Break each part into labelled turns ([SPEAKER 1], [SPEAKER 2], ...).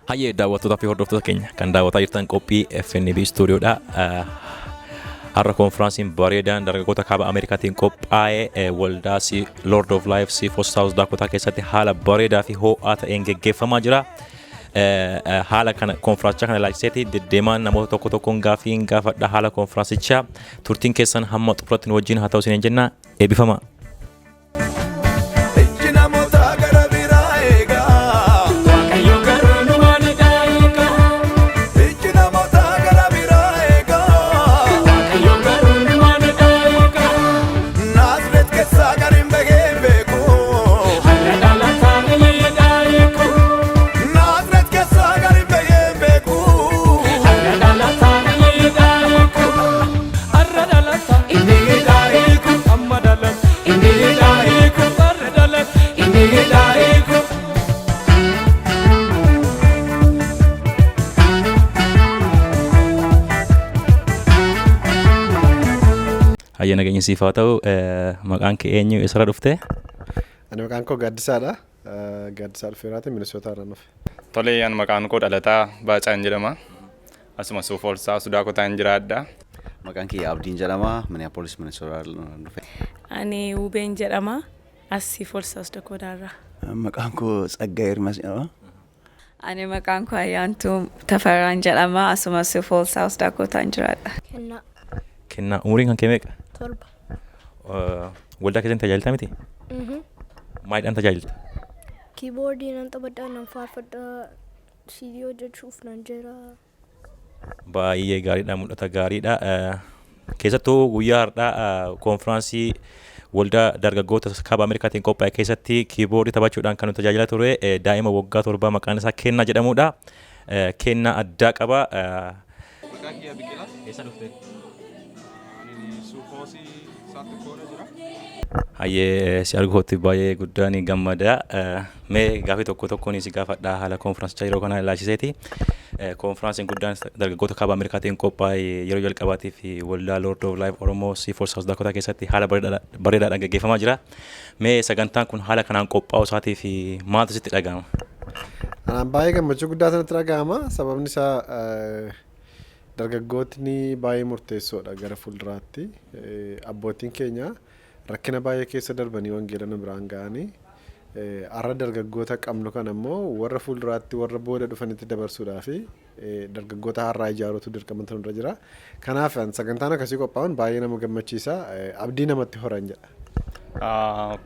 [SPEAKER 1] Hayyee, daawwattootaa fi hordoftoota keenya kan daawwataa jirtan qophii FNB Stuudioodha. Har'a konfiraansiin bareedaan dargaggoota kaaba Ameerikaatiin qophaa'ee waldaa Lord of Life Sioux Falls South Dakota keessatti haala bareedaa fi ho'aa ta'een geggeeffamaa jira. Haala kana konfiraansichaa kana ilaalchiseeti deddeemaan namoota tokko tokkoon gaaffii gaafadha. Haala konfiraansichaa turtiin keessan hamma xumuratti nu wajjin haa ta'u isiniin jenna. Eebbifama.
[SPEAKER 2] Ijji namoota gara biraa eegaa.
[SPEAKER 3] Waaqayyo garuu numaan eegaa.
[SPEAKER 2] Ijji namoota gara biraa eegaa.
[SPEAKER 3] Waaqayyo garuu numaan eegaa.
[SPEAKER 2] Naazreet keessaa gariin bahee hin beeku.
[SPEAKER 3] Har'a dhalataan illee eeku.
[SPEAKER 2] Naazreet keessaa gariin bahee hin beeku.
[SPEAKER 3] Har'a dhalataan illee eeku. Har'a dhalataan inni eeku. Amma dhalata inni eeku. Har'a dhalata inni eeku.
[SPEAKER 1] Hayyee, nageenya siif haa ta'u. Maqaan kee eenyu? Eessarraa dhufte?
[SPEAKER 4] Ani maqaan koo Gaaddisaadha. Gaaddisaa Dhufeeraati, Minisootaa irraan dhufe.
[SPEAKER 5] Tolee, ani maqaan koo Dhalataa Baacaan jedhama. Asuma Sioux Falls, South Dakotaan jiraadha.
[SPEAKER 6] Maqaan kiyya Abdiin jedhama. Minneapolis, Minnesota irraan dhufe.
[SPEAKER 7] Ani Wubeen jedhama. As Sioux Falls, South Dakota irraa.
[SPEAKER 8] Maqaan koo Tsaggaa Hirmas jedhama.
[SPEAKER 9] Ani maqaan koo Ayyaantuu Tafarraan jedhama. Asuma Sioux Falls, South Dakotaan jiraadha.
[SPEAKER 10] Kennaa.
[SPEAKER 1] Kennaa, umuriin kan kee meeqa?
[SPEAKER 10] 7.
[SPEAKER 1] Waldaa keessatti tajaajiltaa miti?
[SPEAKER 10] Mhm.
[SPEAKER 1] Maaliidhaan tajaajilta?
[SPEAKER 10] Keyboardii nan taphadha, nan faarfadha, CD hojjechuuf nan jira.
[SPEAKER 1] Baay'ee gaariidha, mul'ata gaariidha. Keessattuu guyyaa har'aa konfiraansii waldaa dargaggoota kaaba Ameerikaatiin qophaa'e keessatti keyboardii taphachuudhaan kan nu tajaajila ture daa'ima waggaa 7 maqaan isaa Kennaa jedhamudha. Kennaa addaa qaba.
[SPEAKER 11] Maqaan kiyya Biqilaa.
[SPEAKER 1] Eessa dhufte?
[SPEAKER 11] Ani Sioux Falls, South Dakota jira.
[SPEAKER 1] Hayyee, si arguutti baay'ee guddaan gammada. Mee gaafii tokko tokkoon si gaafadha haala konfiraansichaa yeroo kana ilaalchiseeti. Konfiraansiin guddaan dargaggoota kaaba Ameerikaatiin qophaa'e yeroo jalqabaatiif waldaa Lord of Life Oromoo Sioux Falls, South Dakota keessatti haala bareedaadhaan gaggeeffamaa jira. Mee sagantaan kun haala kanaan qophaa'uu isaatiif maaltu sitti dhaga'ama?
[SPEAKER 4] Anaan baay'ee gammachuu guddaa sanatti dhaga'ama. Sababni isaa dargaggootni baay'ee murteessoodha gara fuulduraatti. Abbootiin keenya rakkina baay'ee keessa darbanii wangeela nu biraan ga'anii, har'a dargaggoota qabnu kana immoo warra fuulduraatti, warra booda dhufanitti dabarsuudhaaf dargaggoota har'aa ijaaruutu dirqama nurra jira. Kanaaf sagantaan akkasii qophaa'uun baay'ee nama gammachiisa. Abdii namatti horan jedha.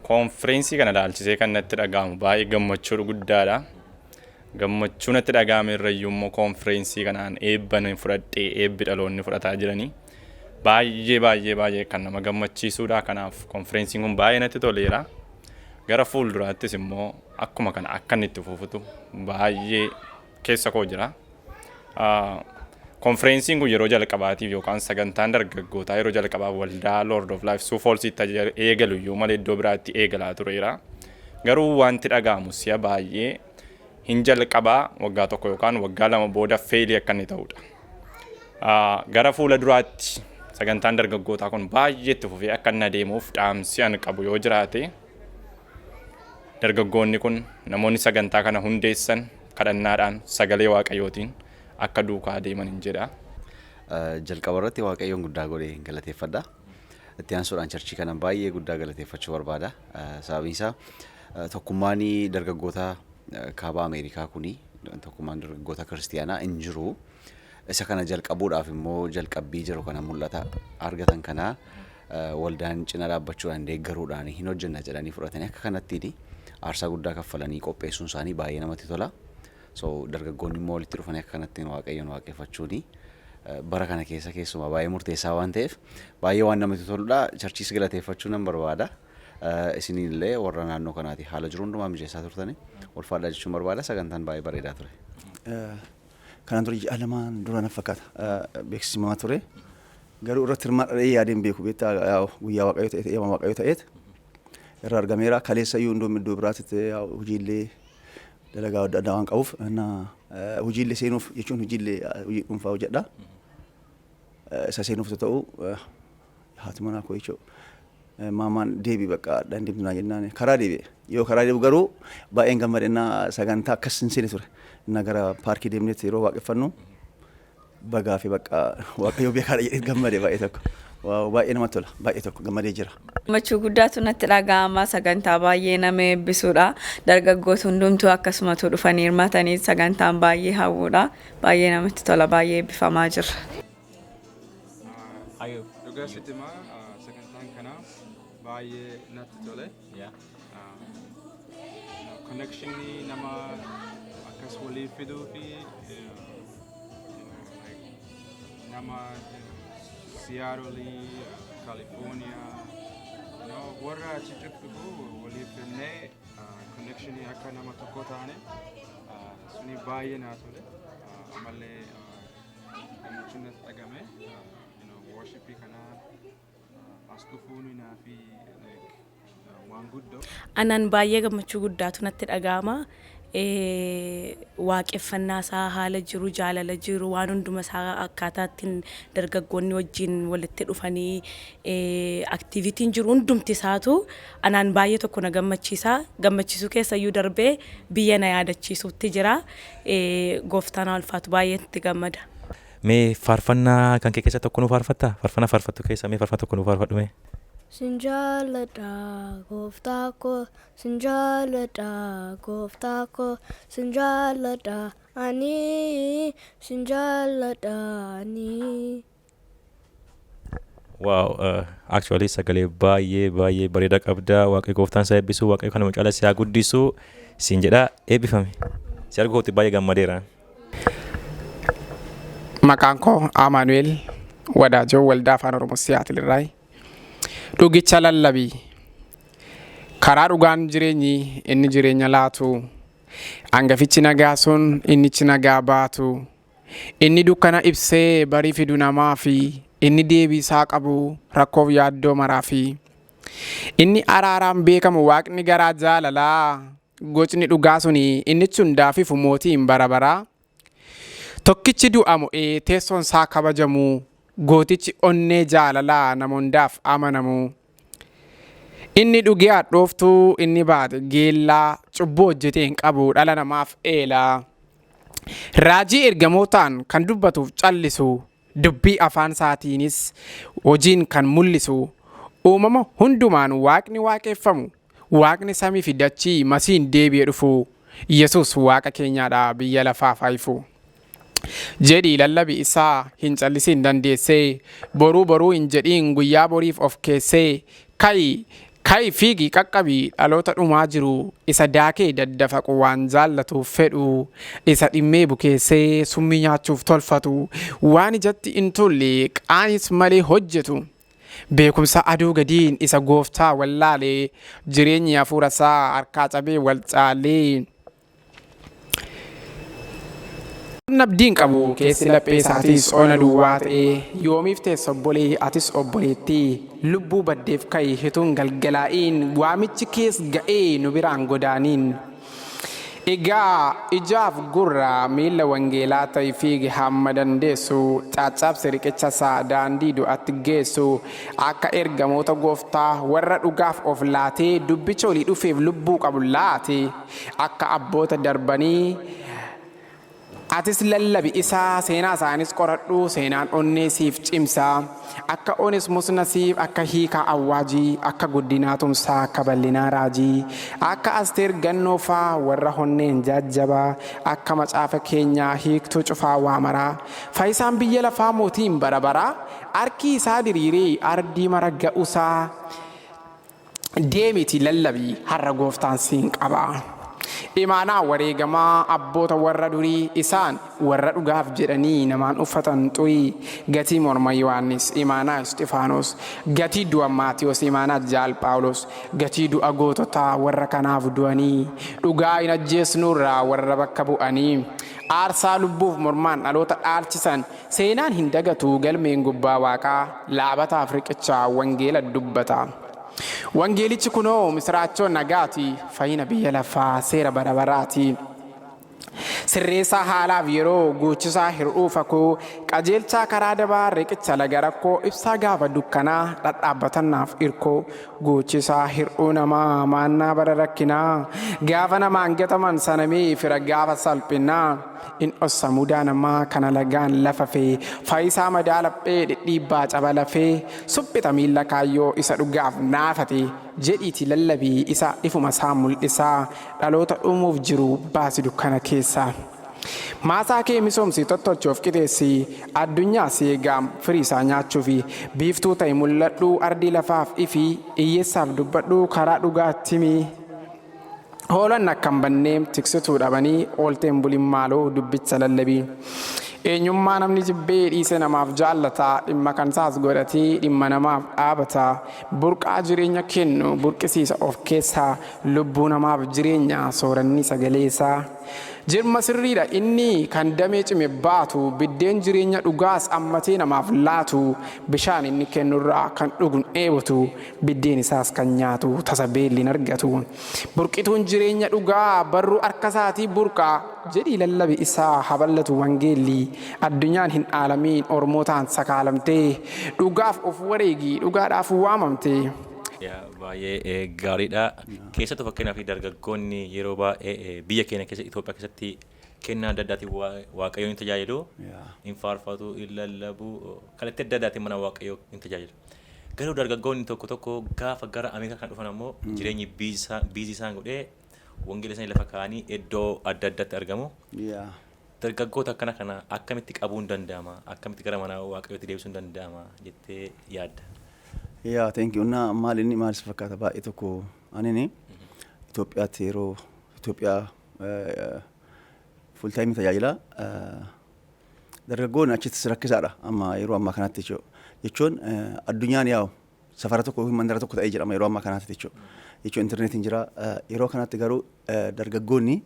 [SPEAKER 5] Konfireensii kana ilaalchisee kan natti dhaga'amu baay'ee gammachuu guddaadha. Gammachuu natti dhaga'ame irrayyuu immoo konfireensii kanaan eebba ani fudhadhee, eebbi dhaloonni fudhataa jiranii baay'ee baay'ee baay'ee kan nama gammachiisudha. Kanaaf konfireensiin kun baay'ee natti toleera. Gara fuulduraattis immoo akkuma kana akka inni itti fufutu baay'ee keessa koo jira. Konfireensiin kun yeroo jalqabaatiif yookaan sagantaan dargaggootaa yeroo jalqabaaf waldaa Lord of Life Sioux Fallsitti eegalu iyyuu malee iddoo biraatti eegalaa tureera. Garuu wanti dhaga'amu si'a baay'ee hin jalqabaa, waggaa 1 yookaan waggaa 2 booda fail akka inni ta'udha. Gara fuula duraatti sagantaan dargaggootaa kun baay'ee itti fufee akka inni adeemuuf dhaamsi an qabu yoo jiraate, dargaggoonni kun, namoonni sagantaa kana hundeessan, kadhannaadhaan sagalee Waaqayyootiin akka duukaa adeeman hin jedha.
[SPEAKER 6] Jalqaba irratti Waaqayyoon guddaa godhee galateeffadha. Itti aansuudhaan churchii kana baay'ee guddaa galateeffachuu barbaada. Sababiin isaa tokkummaan dargaggoota kaaba Ameerikaa kuni, tokkummaan dargaggoota kiristiyaanaa hin jiru. Isa kana jalqabuudhaaf immoo jalqabbii jiru kana, mul'ata argatan kana waldaan cina dhaabbachuudhaan, deeggaruudhaan, hin hojjenna jedhanii fudhatanii akka kanattiin aarsaa guddaa kaffalanii qopheessuun isaanii baay'ee namatti tola. So dargaggoonni immoo walitti dhufanii akka kanattiin Waaqayyoon waaqeffachuuni bara kana keessa keessumaa baay'ee murteessaa waan ta'eef baay'ee waan namatti toludha. Churchiis galateeffachuu nan barbaada. Isiniin illee warra naannoo kanaati haala jiru hundumaa mijeessaa turtani ulfaadhaa jechuun barbaada. Sagantaan baay'ee bareedaa ture.
[SPEAKER 8] Kanaan dura ji'a 2n dura na fakkaata beeksifamaa ture. Garuu irratti hirmaadhee yaadeen beeku, beektaa, guyyaa Waaqayyo ta'e ta'ee Waaqayyo ta'eet irra argameera. Kaleessa iyyuu iddoo iddoo biraatti hojiilee dalagaa adda addaa waan qabuuf, hojiilee seenuuf jechuun hojiilee hojii dhuunfaa hojjedha. Isa seenuuf ta'u haati manaa koo jechuudha. Maamaan deebi, bakka adda deemtu naa jennaan karaa deebi'e. Yoo karaa deebi'u garuu baay'een gammadannaa sagantaa akkas hin seene ture. Na gara paarkii deemneetti yeroo waaqeffannu bagaa fi bakka Waaqayyo beekaadha jedhee gammade baay'ee tokko. Wow, baay'ee namatti tola, baay'ee tokko gammadee jira.
[SPEAKER 9] Gammachuu guddaatu natti dhaga'ama. Sagantaa baay'ee nama eebbisuudha. Dargaggoota hundumtuu akkasumatu dhufanii hirmaatanii sagantaan baay'ee hawwuudha. Baay'ee namatti tola, baay'ee eebbifamaa jirra.
[SPEAKER 11] Dhugaa sitti himaa, sagantaan kanaa baay'ee natti tole. Connectionii nama akkas walii fiduu fi like, nama Seattle, California, warra achi dhufu walii fidnee connectionii akka nama tokko taane suni baay'ee naa tole. Ammallee gammachuun natti dhagame. Worshipii kana as dhufuun naa fi like, waan guddoo.
[SPEAKER 7] Anaan baay'ee gammachuu guddaatu natti dhaga'ama. Waaqeffannaa isaa, haala jiru, jaalala jiru, waan hunduma isaa, akkaataa ittiin dargaggoonni wajjin walitti dhufanii activityn jiru hundumti isaatu anaan baay'ee tokko na gammachiisa. Gammachiisuu keessayyuu darbee biyya na yaadachiisuutti jira. Gooftaan haa ulfaatu, baay'ee itti gammada.
[SPEAKER 1] Mee faarfannaa kan kee keessaa tokko nu faarfattaa? Faarfannaa faarfattu keessaa mee faarfannaa tokko nu faarfadhu mee.
[SPEAKER 10] Sin jaalladha, gooftaa koo, sin jaalladha, gooftaa koo, sin jaalladha ani, sin jaalladha ani.
[SPEAKER 1] Wow, actually sagalee baay'ee baay'ee bareedaa qabda. Waaqayyo gooftaan si eebbisu, Waaqayyo kanuma caalaa si haa guddisu. Siin jedha, eebbifame. Si arguu kootti baay'ee gammadeera.
[SPEAKER 12] Maqaan koo Amaanu'el Wadaajoo, Waldaa Afaan Oromoo Siyaatil irraayi. Dhugicha lallabii. Karaa dhugaan jireenyi inni jireenya laatu. Hangafichi nagaa sun innichi nagaa baatu. Inni dukkana ibsee barii fidu namaa fi inni deebiisaa qabu rakkoof yaaddoo maraa fi inni araaraan beekamu, waaqni garaa jaalalaa, gocni dhugaa suni innichi hundaafifu mootiin bara baraa. Tokkichi du'a mo'ee teessoon isaa kabajamu, gootichi onnee jaalalaa nama hundaaf amanamu. Inni dhugee hadhooftuu, inni baate geellaa, cubbuu hojjetee hin qabu, dhala namaaf eelaa. Raajii ergamootaan kan dubbatuuf callisu, dubbii afaan isaatiinis hojiin kan mul'isu, uumama hundumaan waaqni waaqeffamu, waaqni samii fi dachii masiin deebi'ee dhufu, Yesus waaqa keenyaadha, biyya lafaaf haifu. Jedhii lallabi isaa, hin callisiin dandeessee, boruu boruu hin jedhiin, guyyaa boriif of keessee, ka'i, ka'i, fiigi, qaqqabi dhaloota dhumaa jiru, isa daakee daddafaqu, waan jaallatuuf fedhu, isa dhimmee bukeessee summii nyaachuuf tolfatu, waan ijatti hin tolle qaanis malee hojjetu. Beekumsa aduu gadiin isa gooftaa wallaalee, jireenyi hafuura isaa harkaa cabee wal caalee. Abdiin qabu keessi laphee isaatiis ona duwwaa ta'ee, yoomiif teessa obbolee, atis obboleettii lubbuu baddeef ka'i, hituun galgalaa'iin, waamichi kees ga'ee, nu biraan godaaniin. Egaa ijaaf gurra miilla wangeelaa ta'i, fiigi hamma dandeessu, caccabsi riqicha isaa daandii du'atti geessu, akka ergamoota gooftaa warra dhugaaf of laatee dubbicha olii dhufeef lubbuu qabu laate, akka abboota darbanii atis lallabi isaa, seenaa isaanis qoradhu, seenaan onnee siif cimsa, akka Onesmus nasiif, akka hiikaa awwaajii, akka guddinaa tumsaa, akka bal'inaa raajii, akka Asteer gannoofaa warra honneen jajjabaa, akka macaafa keenyaa hiiktuu cufaa waamaraa, fayyisaan biyya lafaa mootiin bara baraa harki isaa diriiree ardii mara ga'usaa, deemiti lallabii, har'a gooftaan siin qaba. Imaanaa wareegamaa abboota warra durii, isaan warra dhugaaf jedhanii namaan uffatan xurii, gatii morma Yohaannis, imaanaa Isxifaanos, gatii du'a Maatiyos, imaanaa Jaal Phaawulos, gatii du'a goototaa warra kanaaf du'anii dhugaa hin ajjeesnuurraa warra bakka bu'anii aarsaa lubbuuf mormaan dhaloota dhaalchisan, seenaan hin dagatu, galmeen gubbaa waaqaa laabataaf riqichaa wangeela dubbata. Wangeelichi kunoo misiraachoo nagaati, fayyina biyya lafaa, seera bara baraati. Sirreessaa haalaaf yeroo, guuchisaa hir'uu fakoo, qajeelchaa karaa dabaa, riqicha laga rakkoo, ibsaa gaafa dukkanaa, dhadhaabbatannaaf irkoo, guuchisaa hir'uu namaa, maannaa bara rakkinaa, gaafa namaan gataman sanamee fira gaafa salphinaa, in dhossa mudaa namaa kana lagaan lafa fee, faayisaa madaa laphee dhidhiibbaa caba lafee, suphita miilla kaayyoo isa dhugaaf naafate, jedhiiti lallabii isa ifuma isaa mul'isaa, dhaloota dhumuuf jiru baasi dukkana keessaa. Maasaa kee misoomsi, tottolchi, of qixeessi, addunyaa si eegaa firii isaa nyaachuufi, biiftuu ta'i mul'adhu, ardii lafaaf ifi, hiyyeessaaf dubbadhu, karaa dhugaatti himi. Hoolan akka hin bannee tiksituu dhabanii oolteen bulin maaloo dubbicha lallabii. Eenyummaa namni jibbee dhiise namaaf jaallata, dhimma kan isaas godhatee dhimma namaaf dhaabata. Burqaa jireenya kennu burqisiisa of keessaa, lubbuu namaaf jireenya sooranni sagalee isaa. Jirma sirriidha inni kan damee cime baatu, biddeen jireenya dhugaas ammatee namaaf laatu, bishaan inni kennurraa kan dhugun dheebotu, biddeen isaas kan nyaatu tasa beelli hin argatu. Burqituun jireenya dhugaa barruu harka isaatii burqa, jedhii lallabi isaa haballatu wangeelli. Addunyaan hin dhaalamiin ormootaan sakaalamtee, dhugaaf of wareegi dhugaadhaaf waamamte.
[SPEAKER 1] Yaa, baay'ee gaariidha. Keessattuu fakkeenyaaf dargaggoonni yeroo baay'ee biyya keenya keessa, Itoophiyaa keessatti, kennaa adda addaatiin Waaqayyoon hin tajaajilu. Hin faarfatu, hin lallabu, kallattii adda addaatiin mana Waaqayyoo hin tajaajilu. Garuu dargaggoonni tokko tokko gaafa gara Ameerikaa kan dhufan ammoo jireenyi busy isaan godhee wangeela isaanii lafa kaa'anii iddoo adda addaatti argamu. Dargaggoota akkana kana akkamitti qabuun danda'ama? Akkamitti gara mana Waaqayyootti deebisuun danda'ama jettee yaadda?
[SPEAKER 8] Yaa, thank you. Na maal inni maal si fakkaata, baay'ee tokko anini Itoophiyaatti yeroo Itoophiyaa full time tajaajila, dargaggoonni achittis rakkisaadha amma yeroo ammaa kanatti jechuudha. Jechuun addunyaan yaa'u safara tokko yookiin mandara tokko ta'ee jedhama yeroo ammaa kanaatti jechuudha. Jechuun intarneetiin jira, yeroo kanatti garuu dargaggoonni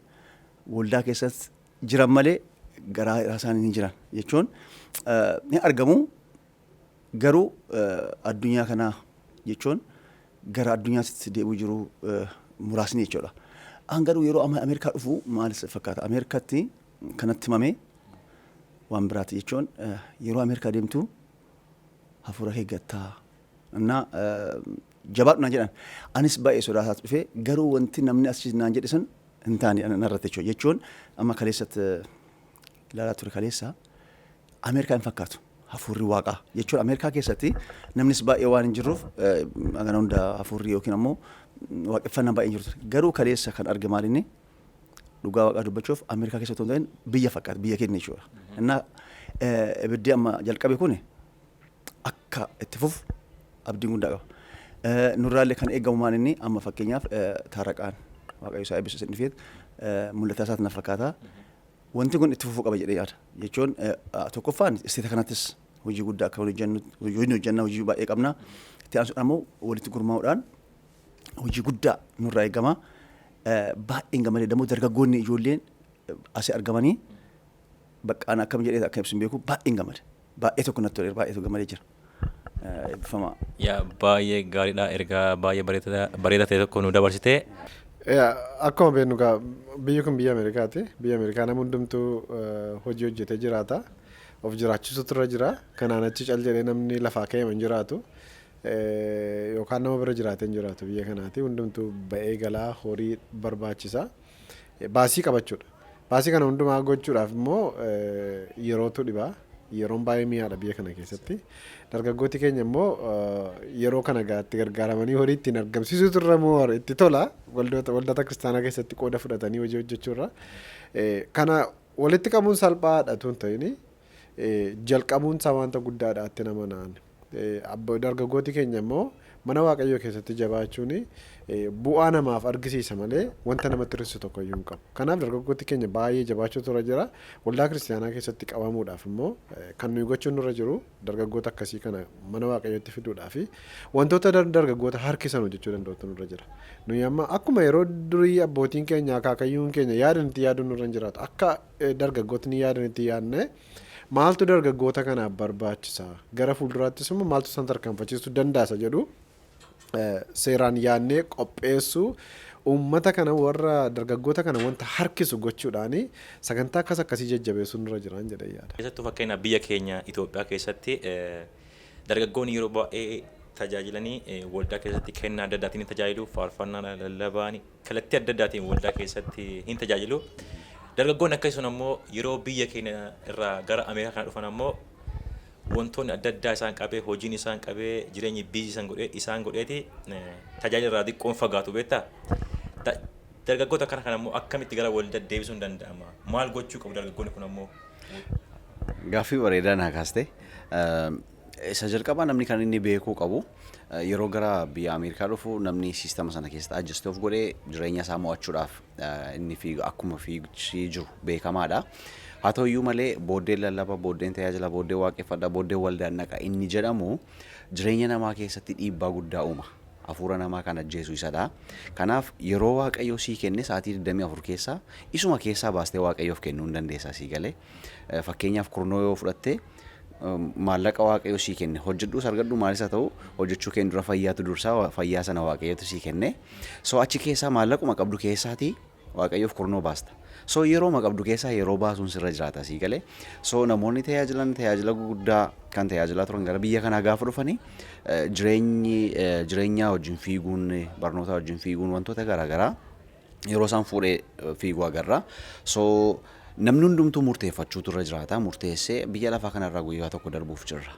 [SPEAKER 8] waldaa keessatti jiran malee garaa isaanii hin jiran, jechuun ni argamu, garuu addunyaa kanaa jechuun gara addunyaatti deebi'u jiru muraasni jechuudha. An garuu yeroo amma Ameerikaa dhufu maal fakkaata, Ameerikaatti kanatti himame waan biraati, jechuun yeroo Ameerikaa deemtu hafuura eeggattaa እና jabaadhu naan jedhan. Anis baay'ee sodaataa dhufe, garuu wanti namni as naan jedhe sun hin taane narratti jechuudha. Jechuun amma kaleessatti ilaalaa ture, kaleessa Ameerikaa hin fakkaatu hafuurri waaqaa, jechuun Ameerikaa keessatti namnis baay'ee waan hin jirruuf hagana hunda hafuurri yookiin ammoo waaqeffannaan baay'ee hin jiru. Garuu kaleessa kan arge maal inni, dhugaa waaqaa dubbachuuf, Ameerikaa keessatti otoo hin ta'in biyya fakkaata biyya keenya jechuudha. Innaa ibiddi amma jalqabe kun akka itti fufu abdiin guddaa qaba. Nurraallee kan eegamu maal inni, amma fakkeenyaaf Taaraqaan, Waaqayyo isaa eebbisu, isin dhufeet mul'ata isaatti na fakkaata. Wanti kun itti fufuu qaba jedhee yaada. Jechuun tokkoffaan isteeta kanattis hojii guddaa akka hojjennu, hojii hojjenna, hojii baay'ee qabna. Itti aansuudhaan immoo walitti gurmaa'uudhaan hojii guddaa nurraa eegama. Baay'een gammadee dammoo dargaggoonni ijoolleen asii argamanii baqqaan akkam jedhee akka ibsu hin beeku, baay'een gammade. Baay'ee tokko natti toleera, baay'ee tokko gammadee jira. Eebbifamaa.
[SPEAKER 1] Yaa, baay'ee gaariidha, ergaa baay'ee bareedaa ta'e tokko nu dabarsite.
[SPEAKER 4] Akkuma beeknu egaa biyyi kun biyya Ameerikaati. Biyya Ameerikaa nama hundumtuu hojii hojjetee jiraata. Of jiraachisuutu irra jira. Kanaan achi cal jedhee namni lafaa ka'ee hin jiraatu. Yookaan nama bira jiraatee hin jiraatu biyya kanaati. Hundumtuu ba'ee galaa, horii barbaachisa. Baasii qabachuudha. Baasii kana hundumaa gochuudhaaf immoo yerootu dhibaa. Yeroon baay'ee mi'aadha biyya kana keessatti. Dargaggooti keenya immoo yeroo kana itti gargaaramanii horii ittiin argamsiisuutu irra moo itti tola waldoota kiristaanaa keessatti qooda fudhatanii hojii hojjechuurra. Kana walitti qabuun salphaadha tun ta'ini, jalqabuun isaa wanta guddaadha itti nama na'an. Dargaggooti keenya immoo mana Waaqayyoo keessatti jabaachuun bu'aa namaaf argisiisa malee wanta namatti hir'isu tokko iyyuu hin qabu. Kanaaf dargaggooti keenya baay'ee jabaachuutu irra jira. Waldaa kiristaanaa keessatti qabamuudhaaf immoo kan nuyi gochuun nurra jiru dargaggoota akkasii kana mana Waaqayyootti fiduudhaaf wantoota dargaggoota harkisan hojjechuu danda'utu nurra jira. Nuyi amma akkuma yeroo durii abbootiin keenya, akaakayyuun keenya yaadanitti yaaduun nurra hin jiraatu. Akka dargaggootni yaadanitti yaadne, maaltu dargaggoota kanaaf barbaachisa, gara fuulduraattis immoo maaltu isaan tarkaanfachiisuu danda'a jedhu seeraan yaadnee qopheessuu. Uummata kana, warra dargaggoota kana wanta harkisu gochuudhaani sagantaa akkas akkasii jajjabeessuun irra jiraan jedhee yaada.
[SPEAKER 1] Keessattuu fakkeenyaaf biyya keenya Itoophiyaa keessatti dargaggoonni yeroo baay'ee tajaajilanii waldaa keessatti kennaa adda addaatiin ni tajaajilu, faarfannaa, lallabaan, kallattii adda addaatiin waldaa keessatti hin tajaajilu. Dargaggoonni akkasii sun ammoo yeroo biyya keenya irraa gara Ameerikaa kana dhufan ammoo wantoonni adda addaa isaan qabee, hojiin isaan qabee, jireenyi busy isaan godheeti tajaajila irraa xiqqoon fagaatu beektaa. Dargaggoota akkana kana ammoo akkamitti gara waldaa deebisuun danda'ama? Maal gochuu qabu dargaggoonni kun ammoo?
[SPEAKER 6] Gaaffii bareedaa naa kaaste. Isa jalqabaa namni kan inni beekuu qabu, yeroo gara biyya Ameerikaa dhufu namni siistama sana keessatti adjust of godhee jireenya isaa mo'achuudhaaf inni fiigu akkuma fiigichi jiru beekamaadha. Haa ta'u iyyuu malee, booddeen lallaba, booddeen tajaajila, booddeen waaqeffadha, booddeen waldaan naqa inni jedhamu jireenya namaa keessatti dhiibbaa guddaa uuma. Hafuura namaa kan ajjeesu isadha. Kanaaf yeroo Waaqayyo sii kenne sa'aatii 24 keessaa isuma keessaa baastee Waaqayyoof kennuu hin dandeessa sii galee. Fakkeenyaaf kurnoo yoo fudhatte, maallaqa Waaqayyo sii kenne, hojjedhuus argadhu maalis haa ta'u, hojjechuu keen dura fayyaatu dursaa, fayyaa sana Waaqayyotu sii kenne. So achi keessaa maallaquma qabdu keessaatii Waaqayyoof kurnoo baasta. So yerooma qabdu keessaa yeroo baasuun sirra jiraata sii galee. So namoonni tajaajilan, tajaajila guguddaa kan tajaajilaa turan gara biyya kanaa gaafa dhufanii jireenyi jireenya wajjin fiiguun, barnoota wajjin fiiguun, wantoota garaagaraa yeroo isaan fuudhee fiiguu agarra. So namni hundumtuu murteeffachuutu irra jiraata. Murteessee biyya lafaa kanarraa guyyaa tokko darbuuf jirra.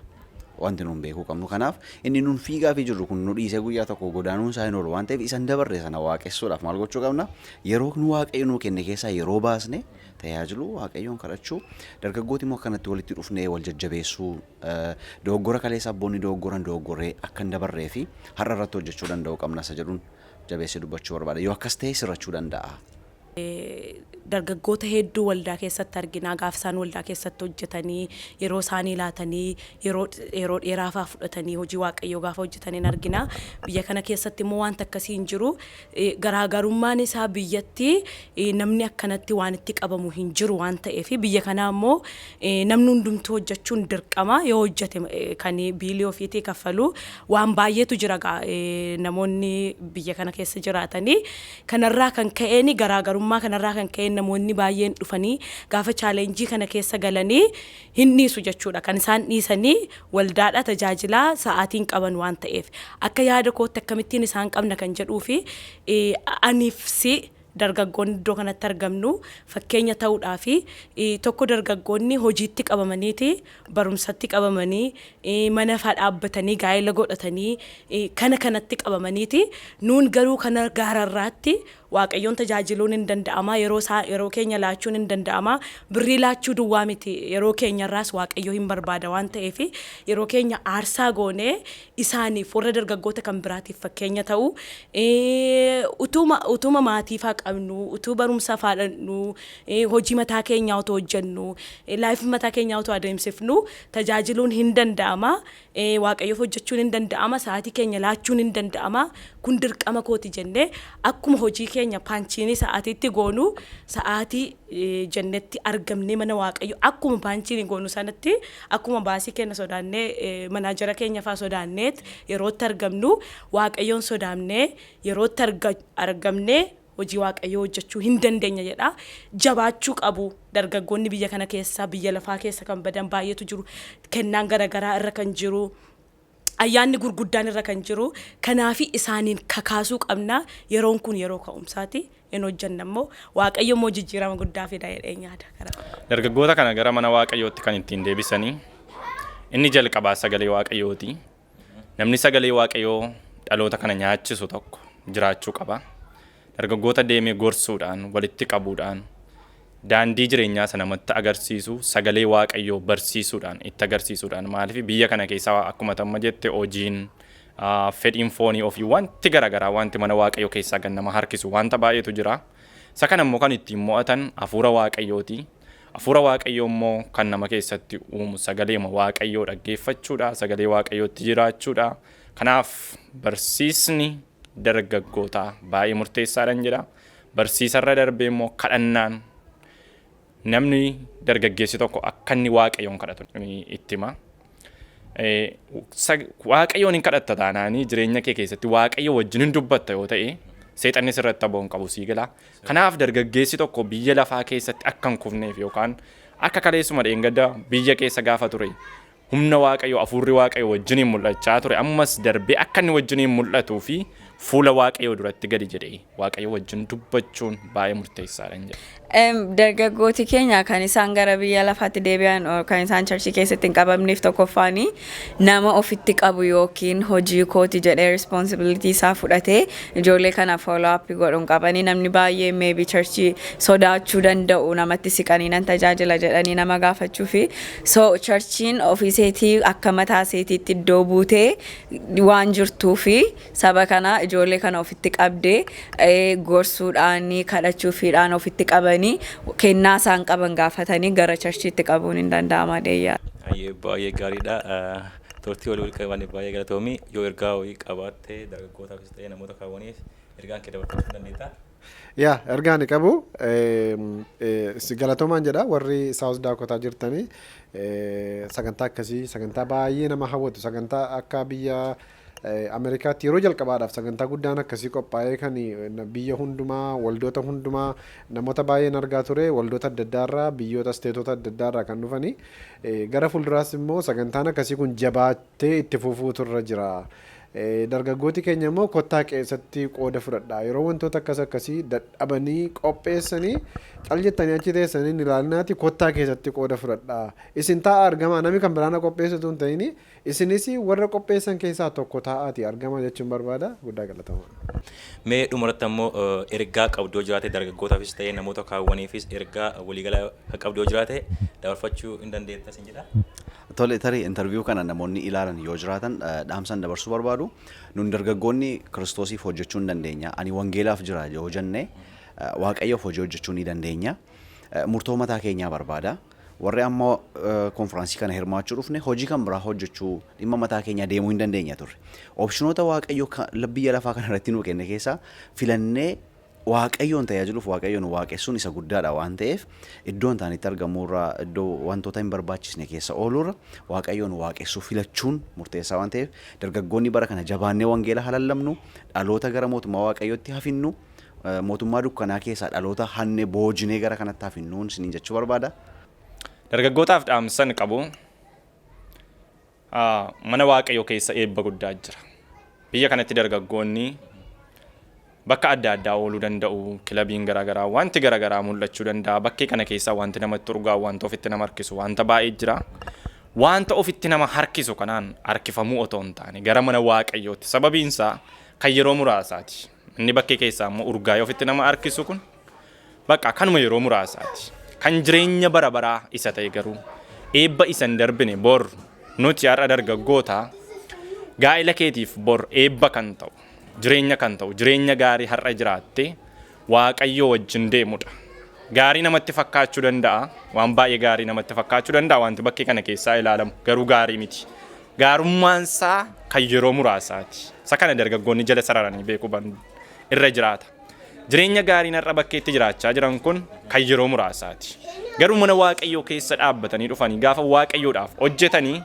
[SPEAKER 6] Wanti nuun beekuu qabnu kanaaf inni nuun fiigaa fi jirru kun nu dhiisee guyyaa tokko godaanuun isaa hin oolu waan ta'eef, isan dabarre sana waaqessuudhaaf maal gochuu qabna? Yeroo nu Waaqayyo nuu kenne keessaa yeroo baasne tajaajiluu, Waaqayyoon kadhachuu, dargaggooti immoo akkanatti walitti dhufnee wal jajjabeessuu, dogoggora kaleessa abboonni dogoggoran dogoggorree akka hin dabarree fi har'a irratti hojjechuu danda'uu qabna isa jedhuun jabeessee dubbachuu barbaada. Yoo akkas ta'e sirrachuu danda'a.
[SPEAKER 7] Dargaggoota hedduu waldaa keessatti argina. Gaafa isaan waldaa keessatti hojjetanii, yeroo isaanii laatanii, yeroo dheeraafaa fudhatanii hojii Waaqayyoo gaafa hojjetanii argina. Biyya kana keessatti immoo wanta akkasii hin jiru. Garaagarummaan isaa biyyatti namni akkanatti waan itti qabamu hin jiru waan ta'eef, biyya kanaa immoo namni hundumtuu hojjechuun dirqama. Yoo hojjete kan biilii ofiitii kaffalu waan baay'eetu jira. Namoonni biyya kana keessa jiraatanii kanarraa kan ka'een, garaagarummaa kanarraa kan ka'een, namoonni baay'een dhufanii gaafa challenge kana keessa galanii hin dhiisu jechuudha. Kan isaan dhiisanii waldaadha tajaajilaa sa'aatiin qaban waan ta'eef, akka yaada kootti akkamittiin isaan qabna kan jedhuu fi aniif si dargaggoonni iddoo kanatti argamnu fakkeenya ta'uudhaa fi tokko, dargaggoonni hojiitti qabamaniiti, barumsatti qabamanii, mana faa dhaabbatanii, gaa'ela godhatanii, kana kanatti qabamaniiti. Nuun garuu kana gaararraatti Waaqayyoon tajaajiluun hin danda'ama, yeroo isaa, yeroo keenya laachuun hin danda'ama. Birrii laachuu duwwaa miti, yeroo keenyarraas Waaqayyo hin barbaada waan ta'eef, yeroo keenya aarsaa goonee isaaniif, warra dargaggoota kan biraatiif fakkeenya ta'u, utuma maatii faa qabnu, utuu barumsa faa dhaqnu, hojii mataa keenyaa otoo hojjennu, life mataa keenyaa otoo adeemsifnu tajaajiluun hin danda'ama. Waaqayyoof hojjechuun hin danda'ama, sa'aatii keenya laachuun hin danda'ama. Kun dirqama kooti jennee akkuma hojii keenya punch in sa'aatiitti goonu, sa'aatii jennetti argamnee mana Waaqayyo akkuma punch in goonu sanatti, akkuma boss keenya sodaannee, manager keenya faa sodaanneet yerootti argamnu, Waaqayyoon sodaannee yerootti argamnee hojii Waaqayyoo hojjechuu hin dandeenya jedha. Jabaachuu qabu dargaggoonni biyya kana keessa, biyya lafaa keessa kan badan baay'eetu jiru. Kennaan garaagaraa irra kan jiru. Ayyaanni gurguddaan irra kan jiru. Kanaafi isaaniin kakaasuu qabna. Yeroon kun yeroo ka'umsaati. Hin hojjenna immoo Waaqayyo immoo jijjiirama guddaa fida jedhee yaada.
[SPEAKER 5] Dargaggoota kana gara mana Waaqayyootti kan ittiin deebisanii inni jalqabaa sagalee Waaqayyooti. Namni sagalee Waaqayyoo dhaloota kana nyaachisu tokko jiraachuu qaba. Dargaggoota deemee gorsuudhaan, walitti qabuudhaan, daandii jireenyaa isa namatti agarsiisu sagalee Waaqayyoo barsiisuudhaan, itti agarsiisuudhaan. Maaliif, biyya kana keessaa akkuma tamma jette hojiin, fedhiin foonii ofii, wanti garaagaraa, wanti mana Waaqayyoo keessaa kan nama harkisu wanta baay'eetu jira. Isa kana immoo kan ittiin mo'atan hafuura Waaqayyooti. Hafuura Waaqayyoo immoo kan nama keessatti uumu sagaleema Waaqayyoo dhaggeeffachuudha, sagalee Waaqayyootti jiraachuudha. Kanaaf barsiisni dargaggootaa baay'ee murteessaadhaan jedha. Barsiisarra darbee immoo kadhannaan, namni dargaggeessi tokko akka inni Waaqayyoon kadhatu itti hima. Waaqayyoon hin kadhatta taanaanii, jireenya kee keessatti Waaqayyo wajjin hin dubbatta yoo ta'e Seexanni sirratti aboo hin qabu, sii galaa. Kanaaf dargaggeessi tokko biyya lafaa keessatti akka hin kufneef yookaan akka kaleessuma dheengadda biyya keessa gaafa ture humna Waaqayyo, hafuurri Waaqayyo wajjiniin mul'achaa ture, ammas darbee akka inni wajjiniin mul'atuu fi fuula Waaqayyoo duratti gadi jedhee Waaqayyo wajjin dubbachuun baay'ee murteessaadha jedha.
[SPEAKER 9] Dargaggooti keenya kan isaan gara biyya lafaatti deebi'an, kan isaan churchii keessatti hin qabamneef, tokkoffaanii nama ofitti qabu yookiin hojii kooti jedhee responsibility isaa fudhatee ijoollee kana follow up godhuun qabanii. Namni baay'ee maybe churchii sodaachuu danda'u, namatti siqanii nan tajaajila jedhanii nama gaafachuu fi so churchiin ofiiseetii akka mataa seetiitti iddoo buutee waan jirtuu fi saba kana, ijoollee kana ofitti qabdee gorsuudhaan, kadhachuufiidhaan ofitti qabanii kennaa isaan qaban gaafatanii gara churchiitti qabuun hin danda'ama deeyyaa.
[SPEAKER 1] Baay'ee gaariidha. Turtii walii qaban baay'ee galatoomi. Yoo ergaa wayii qabaatte, dargaggootaafis ta'ee namoota kaawwaniif ergaan kee dabarfachuu dandeetta.
[SPEAKER 4] Yaa, ergaa ani qabu si galatoomaan jedha. Warri South Dakota jirtanii sagantaa akkasii, sagantaa baay'ee nama hawwatu, sagantaa akka biyya Ameerikaatti yeroo jalqabaadhaaf sagantaa guddaan akkasii qophaa'ee kan biyya hundumaa, waldoota hundumaa namoota baay'een argaa ture, waldoota adda addaarraa, biyyoota stateota adda addaarraa kan dhufanii. Gara fuulduraas immoo sagantaan akkasii kun jabaatee itti fufuutu irra jira. Dargaggooti keenya immoo kottaa keessatti qooda fudhadha. Yeroo wantoota akkas akkasii dadhabanii qopheessanii cal jettanii achi teessanii hin ilaalinaati, kottaa keessatti qooda fudhadha. Isin taa'aa argamaa, namni kan biraana qopheessitu hin ta'ini, isinis warra qopheessan keessaa tokko taa'aati argama jechuun barbaada. Guddaa galatama.
[SPEAKER 1] Mee dhumarratti ammoo ergaa qabdoo jiraate, dargaggootaafis ta'ee namoota kaawwaniifis ergaa waliigalaa kan qabdoo jiraate dabarfachuu hin dandeetta sin jedha.
[SPEAKER 6] Tole, tarii interview kana namoonni ilaalan yoo jiraatan, dhaamsan dabarsuu barbaadu. Nun dargaggoonni Kiristoosiif hojjechuu hin dandeenya. Ani wangeelaaf jira yoo jenne, Waaqayyoof hojii hojjechuu ni dandeenya. Murtoo mataa keenyaa barbaada. Warri amma konfiraansii kana hirmaachuu dhufne hojii kan biraa hojjechuu, dhimma mataa keenyaa deemuu hin dandeenya turre. Optionoota Waaqayyo biyya lafaa kana irratti nuu kenne keessaa filannee Waaqayyoon tajaajiluuf, Waaqayyoon waaqessuun isa guddaadha waan ta'eef, iddoo hin taanetti argamuurra, iddoo wantoota hin barbaachisne keessa ooluurra Waaqayyoon waaqessuu filachuun murteessaa waan ta'eef, dargaggoonni bara kana jabaannee wangeela halallabnu, dhaloota gara mootummaa Waaqayyootti hafinnu, mootummaa dukkanaa keessaa dhaloota hanne boojinee gara kanatti hafinnuun isiniin jechuu barbaada.
[SPEAKER 5] Dargaggootaaf dhaamsan qabu, mana Waaqayyoo keessa eebba guddaa jira. Biyya kanatti dargaggoonni bakka adda addaa ooluu danda'u, kilabiin garaagaraa, wanti garaagaraa mul'achuu danda'a. Bakkee kana keessaa wanti namatti urgaa'u, wanta ofitti nama harkisu, wanta baay'ee jira. Wanta ofitti nama harkisu kanaan harkifamuu otoo hin taane gara mana Waaqayyootti. Sababiin isaa kan yeroo muraasaati. Inni bakkee keessaa immoo urgaa'ee ofitti nama harkisu kun bakka kanuma yeroo muraasaati. Kan jireenya bara baraa isa ta'e garuu eebba isa hin darbine, bor nuti har'a dargaggoota gaa'ela keetiif bor eebba kan ta'u, jireenya kan ta'u, jireenya gaarii har'a jiraatte Waaqayyoo wajjin deemudha. Gaarii namatti fakkaachuu danda'a. Waan baay'ee gaarii namatti fakkaachuu danda'a wanti bakkee kana keessaa ilaalamu, garuu gaarii miti. Gaarummaan isaa kan yeroo muraasaati. Isa kana dargaggoonni jala sararanii beekuu irra jiraata. Jireenya gaariin har'a bakkeetti jiraachaa jiran kun kan yeroo muraasaati. Garuu mana Waaqayyoo keessa dhaabbatanii dhufanii gaafa Waaqayyoodhaaf hojjetanii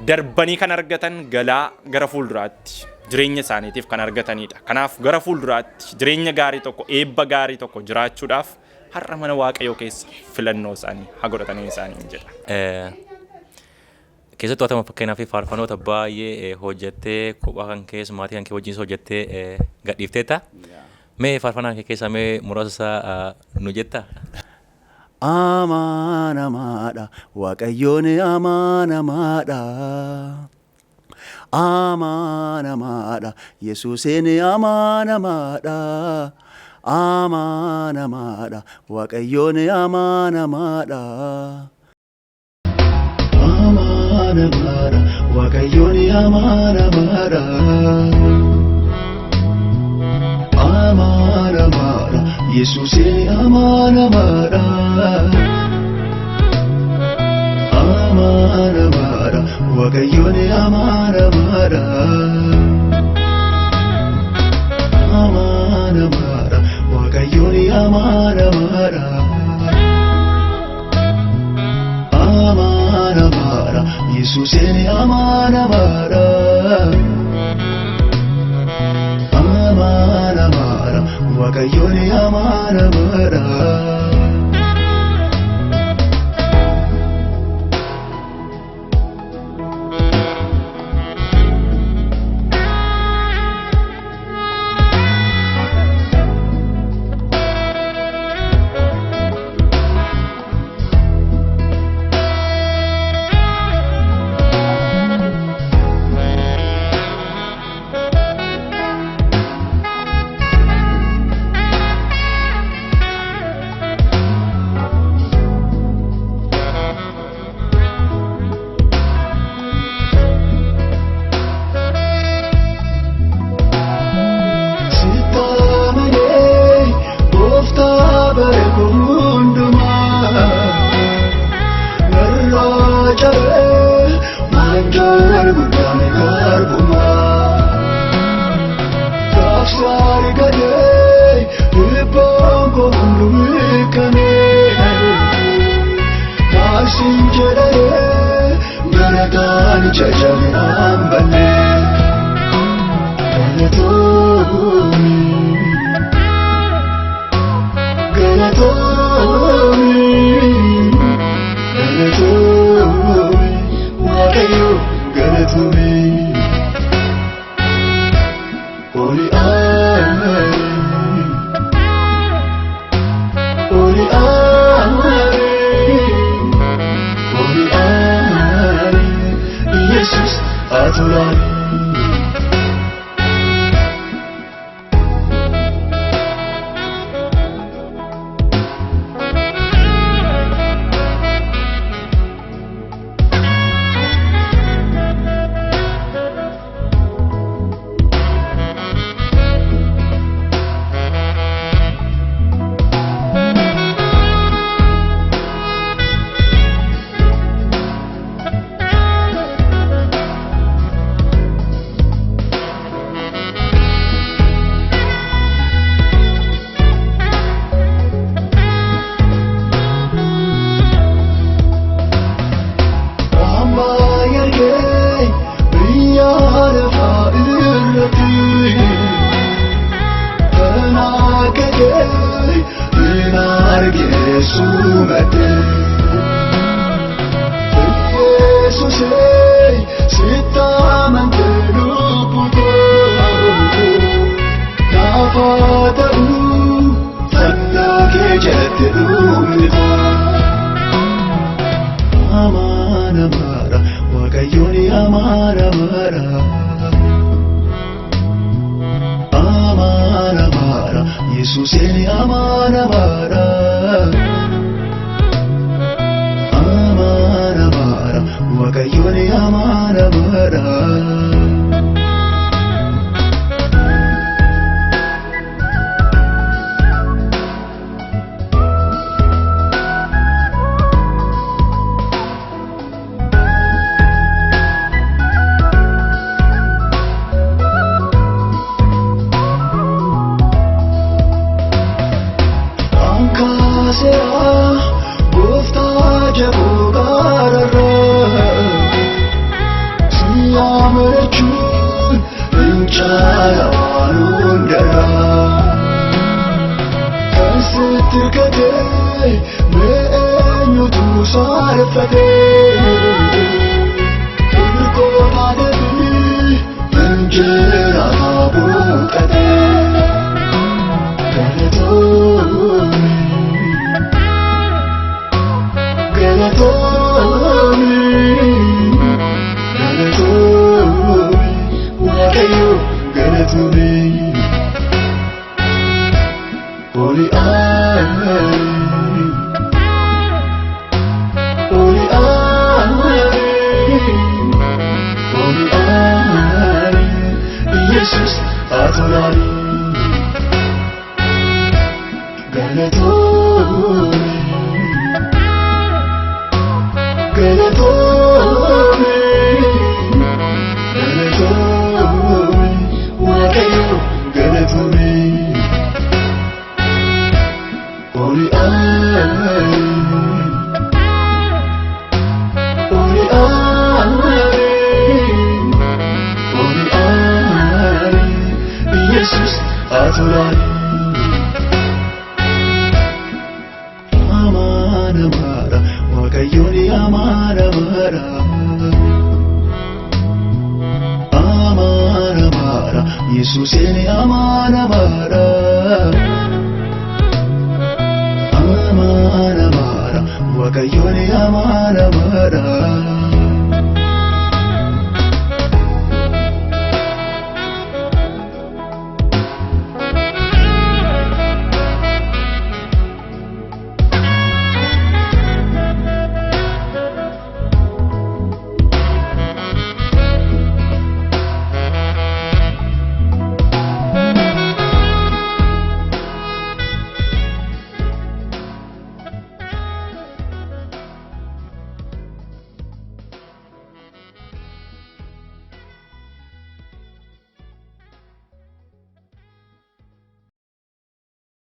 [SPEAKER 5] darbanii kan argatan galaa gara fuulduraatti jireenya isaaniitiif kan argatanidha. Kanaaf gara fuulduraatti jireenya gaarii tokko, eebba gaarii tokko jiraachuudhaaf har'a mana Waaqayyoo keessa filannoo isaanii haa godhatanii isaanii jedha.
[SPEAKER 1] Keessattuu atama fakkeenyaaf faarfanoota baay'ee hojjettee, kophaa kan keessa, maatii kan kee wajjinis hojjettee gadhiifteetta. Mee faarfannaa kee keessaa mee muraasa isaa nu jetta?
[SPEAKER 8] Amanamaadha, Waaqayyoon amanamaadha. Amanamaadha, Yesuuseen amanamaadha. Amanamaadha, Waaqayyoon amanamaadha. Amanamaadha, Waaqayyoon amanamaadha. Amanamaadha, Yesuuseen amanamaadha. Amanamaadha, Waaqayyoon amanamaadha. Amanamaadha, Waaqayyoon amanamaadha. Amanamaadha, Yesuuseen amanamaadha. Amanamaadha.
[SPEAKER 13] Waaqayyoon amanamaadha. Sittamanee gooftaa bare hundumaa narraa cabee waanjoon guddaan garbumaa gaafsa argadee dhibbaan koo hunduu beekamee taasiin jedhee galataan jajjabe hambannee. Galatoomi, galatoomi, galatoomi, Waaqayyo galatoomi. Oli aari, oli aari, oli aari, Yesus atolaari. Amma yargee biyya lafaa irratti tanaakatee hin argine sumatee. Yesuusee sitti amantee lubbutoo gaafa ta'uu fannoo kee jalatti dhumnitaa. Amanamaadha, Waaqayyoon amanamaadha. Amanamaadha, Yesuuseen amanamaadha. Amanamaadha, Waaqayyoon amanamaadha. Ankaasera gooftaa jaboo gaararraa si amanachuun hin caala waan hundarraa. Kan sitti hirkatee mee eenyutu saalfatee hirkoo taateefi injirataa buuqatee. Galatoomi, galatoomi, galatoomi, Waaqayyo galatoomi. Oli aari, oli aari, oli aari, Yesus atolaari. Galatoomi, galatoomi, galatoomi, Waaqayyo galatoomi. Oli Yesuusin amanamaadha. Amanamaadha, Waaqayyoon amanamaadha.